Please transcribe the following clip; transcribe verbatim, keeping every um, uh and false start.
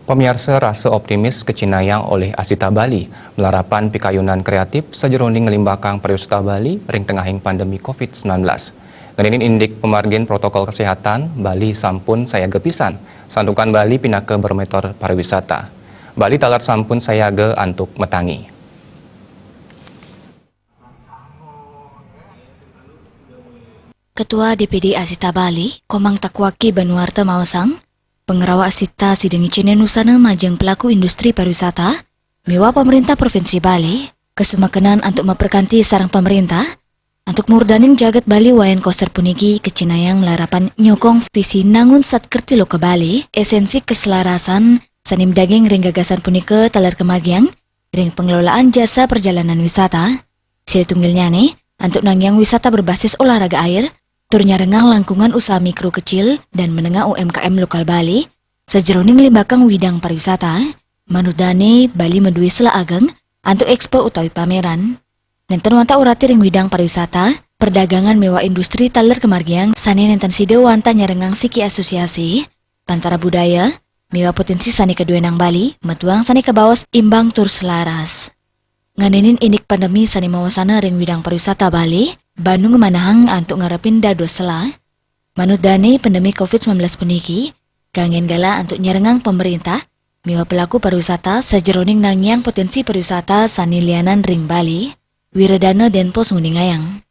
Pamiarsa, rasa optimis kacinayang olih Asita Bali, malarapan pikayunan kreatif sajeroning nglimbakang pariwisata Bali ring tengahing pandemi covid sembilan belas. Ngenénin indik pamargin protokol kesehatan, Bali sampun sayaga pisan, santukan Bali pinaka barometer pariwisata. Bali taler sampun sayaga antuk matangi. Ketua D P D Asita Bali, Komang Takwaki Banuarta maosang, pangarawa Asita sida ngicénin usana majeng pelaku industri pariwisata miwah pamréntah Provinsi Bali, kasumakenan antuk maperkanti sareng pamréntah antuk murdanin jagat Bali wayan koster puniki kacinayang malarapan nyokong visi nangun satkerti loka Bali, esensi keselarasan sané madaging ring gagasan punika taler kamargiang ring pengelolaan jasa perjalanan wisata, sida tunggilnyané antuk nangiang wisata berbasis olahraga air, tur nyarengang langkungan usaha mikro kecil dan menengah U M K M lokal Bali, sajeroning nglimbakang widang pariwisata. Manut dané, Bali madué sela ageng antuk ekspo utawi pameran. Nénten wantah orati ring widang pariwisata, perdagangan miwah industri taler kamargiang sané nénten sida wantah nyarengang siki asosiasi, pantara budaya, miwah potensi sané kaduénang Bali, matuang sané kabaos imbang tur selaras. Ngenénin indik pandemi sané mawasana ring widang pariwisata Bali, Banu ngamanahang antuk ngarepin dados sela. Manut dané, pandemi covid sembilan belas puniki kanggén galah antuk nyarengang pamréntah miwah pelaku pariwisata sajeroning nangiang potensi pariwisata sané lianan ring Bali, Wiradana Denpos nguningayang.